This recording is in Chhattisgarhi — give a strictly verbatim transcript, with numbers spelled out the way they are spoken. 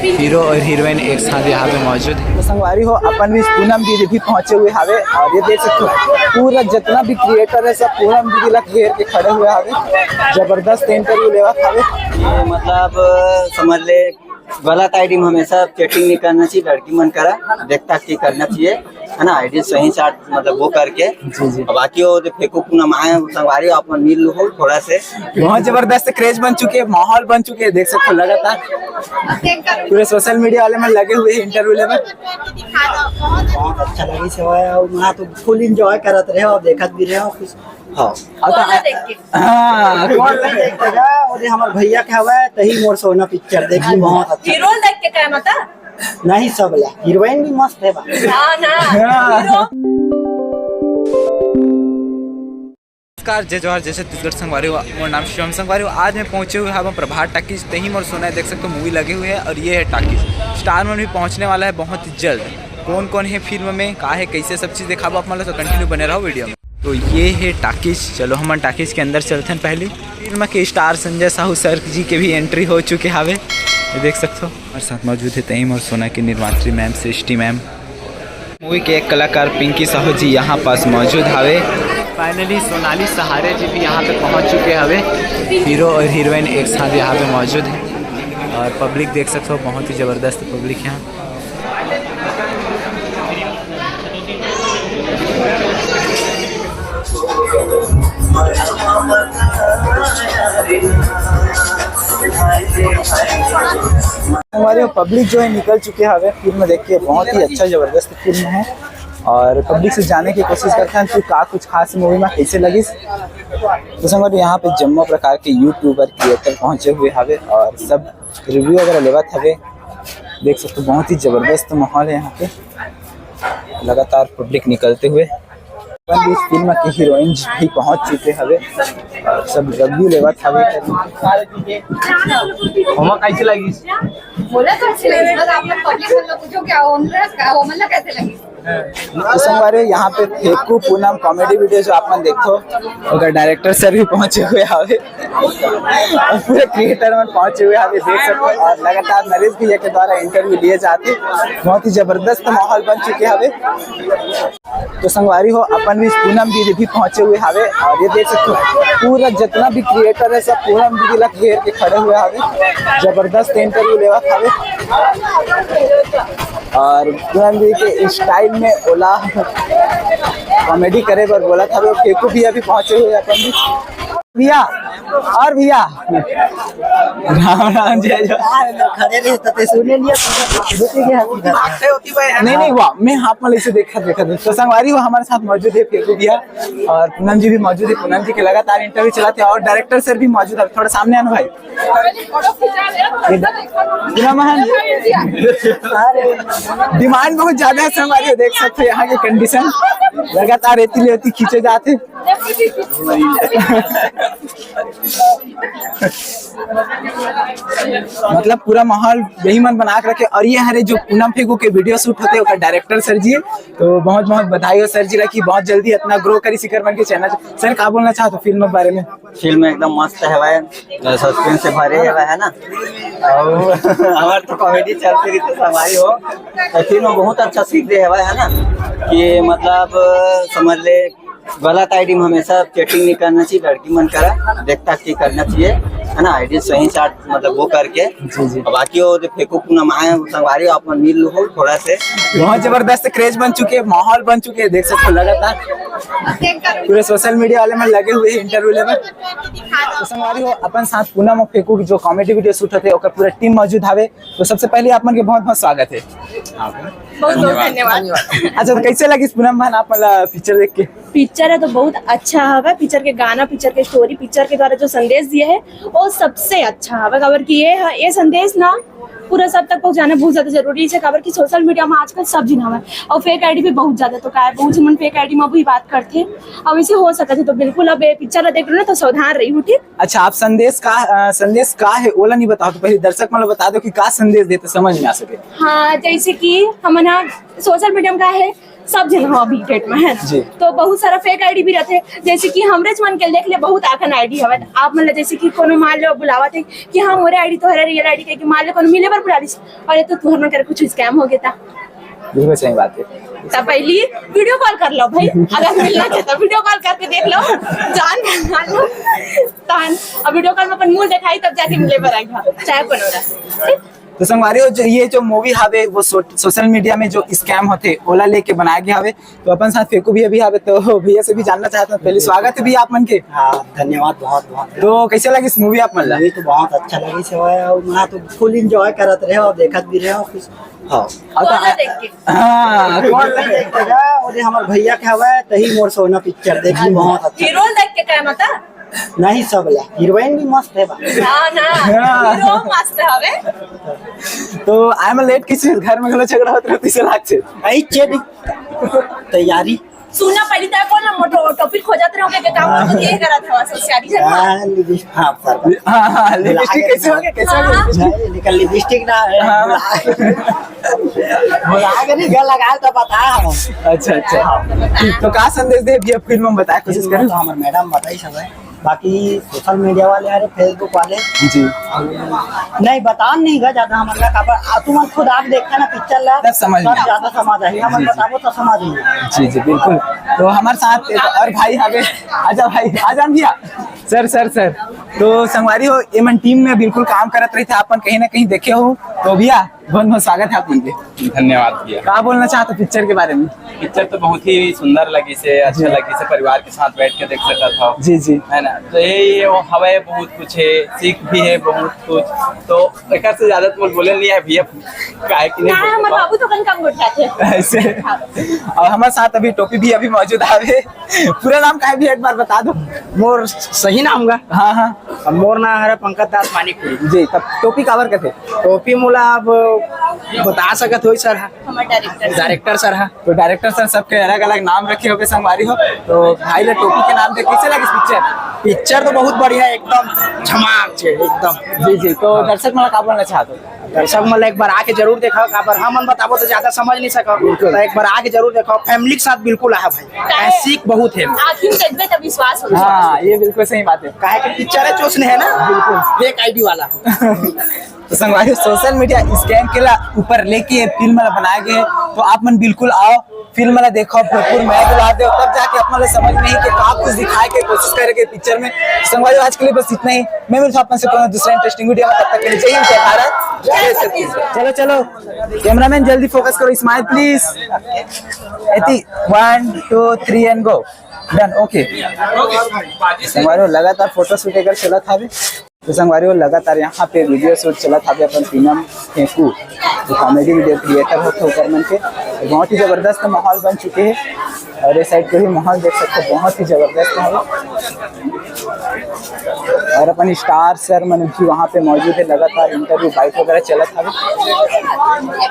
हीरो और हीरोइन एक साथ यहाँ पे मौजूद है। तो संगवारी हो, अपन भी पूनम दीदी भी पहुंचे हुए हावे और ये देख सकते हो, पूरा जितना भी क्रिएटर है, सब पूनम दीदी ला घेर के खड़े हुए हावे। जबरदस्त इंटरव्यू लेवा हावे। ये मतलब, समझ ले, गलत आईडी में हमेशा चैटिंग नहीं करना चाहिए, लड़की मन करा देखता कि करना चाहिए, है ना। आईडी सही साथ, मतलब, वो करके। जी, जी। बाकी वो जो फेंकू पूनम आए हैं, संगवारी, आप मन मिल लो थोड़ा से। बहुत जबरदस्त क्रेज बन चुके हैं, माहौल बन चुके हैं, देख सकते हो लगातार पूरे सोशल मीडिया वाले में लगे हुए हैं इंटरव्यू लेवे। बहुत अच्छा लगी सेवा है, और वहाँ तो फुल एंजॉय करत रहे और देखत भी रहे और कुछ। हाँ। अब तो, हाँ, कौन नहीं देखेगा? अरे, हमारे भैया के हवा है, तही मोर सोना पिक्चर देखी, बहुत अच्छा। हीरो देख के क्या मता? नहीं, सब ला हीरोइन भी मस्त है बा। हाँ ना। हाँ। हीरो। नमस्कार, जय जोहार, जय छत्तीसगढ़ संगवारी हो। मोर नाम शिवम संगवारी हो। आज मैं पहुंचे हुए हूँ प्रभात टाकीज, तही मोर सोना है, देख सकते हो मूवी लगे हुए है और ये है टाकीज। स्टार मन भी पहुंचने वाला है बहुत ही जल्द। कौन कौन है फिल्म में, का है, कैसे, सब चीज़ दिखाबो आप मन ला, तो कंटिन्यू बने रहो वीडियो में। तो ये है टाकीज, चलो हमन टाकीज के अंदर चलते हैं। पहली फिल्म के स्टार संजय साहू सर जी के भी एंट्री हो चुके हावे, ये देख सकते हो। हमारे साथ मौजूद है तही मोर सोना के निर्मात्री मैम, सृष्टि मैम। मूवी के एक कलाकार पिंकी साहू जी यहाँ पास मौजूद हावे। फाइनली सोनाली सहारे जी भी यहाँ पे पहुँच चुके हावे। हीरो और हीरोइन एक साथ यहाँ पे मौजूद है और पब्लिक देख सकते हो, बहुत ही जबरदस्त पब्लिक यहाँ। हमारे पब्लिक जो है निकल चुके हवे फिल्म देख के, बहुत ही अच्छा जबरदस्त फिल्म है और पब्लिक से जाने की कोशिश करते हैं कि का कुछ खास मूवी में कैसे लगिस। तो संगवारी, यहाँ पे जम्मो प्रकार के यूट्यूबर क्रिएटर पहुँचे हुए हवे और सब रिव्यू वगैरह लेवत हवे। देख सकते हो, बहुत ही जबरदस्त माहौल है यहाँ पे। लगातार पब्लिक निकलते हुए अपन भी इस फिल्म की हीरोइन भी पहुंच चुके हवे और सब रिव्यू लेवत हवे। ओमा कैसे लगी? बोला तो अच्छी लगी, बस आप लोग पब्लिक मतलब पूछो क्या हो, मतलब क्या हो, मतलब कैसे लगी? तो संगवारी, यहाँ पे फेंकू पूनम कॉमेडी वीडियो जो आप मन देखो, ओकर डायरेक्टर सर भी पहुंचे हुए हवे और पूरे क्रिएटर मन पहुंचे हुए हवे, देख सकते हो। और लगातार नरेश भैया के द्वारा इंटरव्यू लिए जाते, बहुत ही जबरदस्त माहौल बन चुके हवे। तो संगवारी हो, अपन भी पूनम दीदी भी पहुंचे हुए हावे और ये देख सकते हो, पूरा जितना भी क्रिएटर है, सब पूनम दीदी ला घेर के खड़े हुए हावे। जबरदस्त इंटरव्यू लेवत हावे और पूनम दीदी के स्टाइल में ओला कॉमेडी करे बर बोलत हावे। फेंकू भी अभी पहुंचे हुए अपन भी। भैया, और भैया, राम राम, जय जय। खड़े रहे तो ते सुने लिया, रुके के हाथ में। नहीं, नहीं, वाह, मैं हाथ में इसे देखा, देखा, देखा। तो संगवारी, वो हमारे साथ मौजूद है फेंकू भैया और पूनम जी भी मौजूद है। पूनम जी के लगातार इंटरव्यू चलाते हैं और डायरेक्टर सर भी मौजूद है। थोड़ा सामने आना भाई। ये पूनम बहन, डिमांड बहुत ज्यादा है संगवारी, देख सकते हो यहाँ की कंडीशन, लगातार रेती लेती खींचे जाते। मतलब पूरा माहौल यही मन बना के रखे। और ये हरे जो पूनम फेंकू के वीडियो शूट होते हैं, ओकर डायरेक्टर सर जी है। तो बहुत बहुत बधाई हो सर जी ला कि बहुत जल्दी इतना ग्रो करी सिकर मन के चैनल। सर, का बोलना चाहते हो फिल्म के बारे में? फिल्म एकदम मस्त है भाई, सस्पेंस से भरे है भाई, है ना? और हमारे तो कॉमेडी चलती रही तो सवाई हो, तो फिल्म बहुत अच्छा सीख दे है भाई, है ना? कि मतलब, समझ ले, गलत आईडी में हमेशा चैटिंग नहीं करना चाहिए, लड़की मन करा देखता कि करना चाहिए, है ना? आईडी सही साथ, मतलब, वो करके। जी, जी। बाकी वो जो फेंकू पूनम आए हैं, संगवारी, आप मन मिल लो थोड़ा से। बहुत जबरदस्त क्रेज बन चुके हैं, माहौल बन चुके हैं, देख सकते हो लगातार पूरे सोशल मीडिया वाले में लगे हुए हैं इंटरव्यू लेवे। तो संगवारी हो, अपन साथ पूनम और फेंकू की जो कॉमेडी वीडियो शूट होते हैं, ओकर पूरा टीम मौजूद हावे। तो सबसे पहले आप मन के बहुत बहुत स्वागत है। बहुत बहुत धन्यवाद। अच्छा, तो कैसे लगी पूनम बहन आप वाला पिक्चर देख के? पिक्चर है तो बहुत अच्छा हवे। पिक्चर के गाना, पिक्चर के स्टोरी, पिक्चर के द्वारा जो संदेश दिए है, वो सबसे अच्छा हवे। काबर कि ये है, ये संदेश ना पूरा सब तक पहुंचाना बहुत ज्यादा जरूरी है। काबर कि सोशल मीडिया में आजकल सब झन हवे और फेक आईडी भी बहुत ज्यादा, तो काय बहुत झन फेक आईडी में भी बात करते। अब ऐसे हो सकत है, तो बिल्कुल अब ये पिक्चर ला देख लो ना, तो सावधान रही हो, ठीक? अच्छा, आप संदेश का, अ, संदेश का है, ओला नहीं बताओ, तो पहले दर्शक मन ला बता दो कि का संदेश देते, समझ में आ सके। हाँ, जैसे कि हमन ह सोशल मीडिया में का है, सब झन हो अभी डेट में, है ना? जी। तो बहुत सारा फेक आईडी भी रहिथे, जैसे कि हमरे मन के देख ले, बहुत आखन आईडी हवे। आप मन ला जैसे कि कोनो मान लो बुलावत हे कि हाँ, मोरे आईडी तो हरे, रियल आईडी कहिके मान लो कोनो मिले बर बुला लिस, और ये तो तुहर मन कर कुछ स्कैम हो गया था। बिल्कुल सही बात है। तब पहली वीडियो कॉल कर लो भाई, अगर मिलना चाहता वीडियो कॉल करके देख लो, जान पहचान लो। तहन अब वीडियो कॉल में अपन मुंह दिखाई, तब जाके मिले बर आएगा, चाहे कोनो रहा। तो संगवारी हो, जो ये जो मूवी हवे, वो सो-, सोशल मीडिया में जो स्कैम होथे, ओला लेके बनाए गए हवे। तो अपन साथ फेकू भी अभी हवे, तो भैया से भी जानना चाहता हूँ। पहले स्वागत है भैया आप मन के। हाँ, धन्यवाद बहुत बहुत। तो कैसे लगिस मूवी आप मन ला? मूवी तो बहुत अच्छा लगिस हवे, और मैं तो फुल एंजॉय करत रहे और देखत भी रहे और कुछ। हाँ। और तो कौन ला देख के? हाँ, कौन ला देख के? और ये हमारे भैया के हवे, तही मोर सोना पिक्चर देखी, बहुत अच्छा। हीरो देख के क्या मतलब? नहीं, सब ला। हीरोइन भी मस्त है बा। हाँ ना, हाँ। हीरो मस्त हवे। तो आई एम लेट किसी घर में घलो झगड़ा होत रहती से लागथे। आई चेदी तैयारी। सुना पहली तय बोल ना, मोटो टॉपिक खोजत रहो के काम करके ये करत हवा सोसियाली झगड़ा। हाँ, लिपि-, हाँ, सर। हाँ, हाँ, लिपस्टिक कैसे हो गया, कैसे हो गया? हाँ। नहीं, लेकिन लिपस्टिक ना है। हाँ। भुला के नहीं, घर लगा तो बता हम। अच्छा, अच्छा। तो का संदेश दे भैया फिल्म में बताए कोशिश करें? तो हमारे मैडम बताई सब है। बाकी सोशल मीडिया वाले, अरे फेसबुक वाले जी। नहीं बता नहीं गा ज्यादा हमारे का, पर आ, तुम खुद आप देखते ना पिक्चर ला, तब समझ तब में। ज्यादा समझ आई, हम जी, जी। बताबो तो समझ नहीं। जी, जी, बिल्कुल। तो हमारे साथ एक और भाई हवे, आजा भाई, आजा भैया। Sir, sir, sir. तो संगवारी हो, एमन टीम में बिल्कुल काम करत रही थे, अपन कहीं ना कहीं देखे हो। तो भैया, बहुत बहुत स्वागत है आप मन के। धन्यवाद भैया। का बोलना चाहते पिक्चर के बारे में? पिक्चर तो बहुत ही सुंदर लगिस हे, अच्छा जी। लगिस हे, परिवार के साथ बैठ के देख सकत हो। जी, जी। है ना? तो ये, ये वो हवे बहुत कुछ है, सीख भी है बहुत कुछ। तो एकर से ज्यादा तो बोले नहीं है भैया, काहे कि नहीं ना, बोल हमर सकता। बाबू तो कन कम गोठियाथे। ऐसे? हाँ। और हमारे साथ अभी टोपी भी अभी मौजूद हवे। पूरा नाम का है भैया, एक बार बता दो। मोर सही नाम गा? हाँ, हाँ। अब मोर नाम हरे पंकज दास मानिकपुरी। जी, तब टोपी काबर कथे? टोपी मोला अब बता सकत होई सर हा। हमारे डायरेक्टर। डायरेक्टर सर हा। तो डायरेक्टर सर सबके अलग-अलग नाम रखे होगे संगवारी हो। तो भाई ला टोपी के नाम दे, कैसे लगिस पिक्चर? पिक्चर तो बहुत बढ़िया, एकदम झमाक छे, एकदम। जी, जी। तो दर्शक मन ला का बोलना चाहत हो? दर्शक मन ला एक बार आके जरूर देखो, काबर हमन बताबो तो ज्यादा समझ नहीं सको। बिल्कुल। तो एक बार आके जरूर देखो, फैमिली के साथ बिल्कुल आहा भाई। काहे? सीख बहुत है। आँखी में देखबे तो विश्वास हो। हाँ, ये बिल्कुल सही बात है। काहे कि पिक्चर है चोसने है ना? बिल्कुल। फेक आईडी वाला। तो संगवारी, सोशल मीडिया स्कैम के ला ऊपर लेके फिल्म ला बनाए गए, तो आप मन बिल्कुल आओ, फिल्म ला देखो, भरपूर मया दुलार दो, तब जाके आप मन ला समझ में ही कि का कुछ दिखाए के कोशिश करे के पिक्चर में। संगवारी, आज के लिए बस इतना ही। मैं मिलता हूँ आप मन से कोनो दूसरे इंटरेस्टिंग वीडियो में, तब तक के लिए जय हिंद, जय भारत, जय छत्तीसगढ़। चलो, चलो, कैमरामैन जल्दी फोकस करो, स्माइल प्लीज। एती, one, two, three and go। Done, OK। संगवारी हो, लगातार फोटो शूट एकर चलत हवे। तो संगवारी हो, लगातार यहाँ पे वीडियो शूट चलत हवे अपन पूनम फेंकू, जो कॉमेडी वीडियो क्रिएटर होथे ओकर मन के। तो बहुत ही जबरदस्त माहौल बन चुके हे और ये साइड के भी माहौल देख सकते हो, बहुत ही जबरदस्त है। और अपन स्टार सर मन भी वहाँ पे मौजूद है, लगातार इंटरव्यू बाइट वगैरह चलत हवे।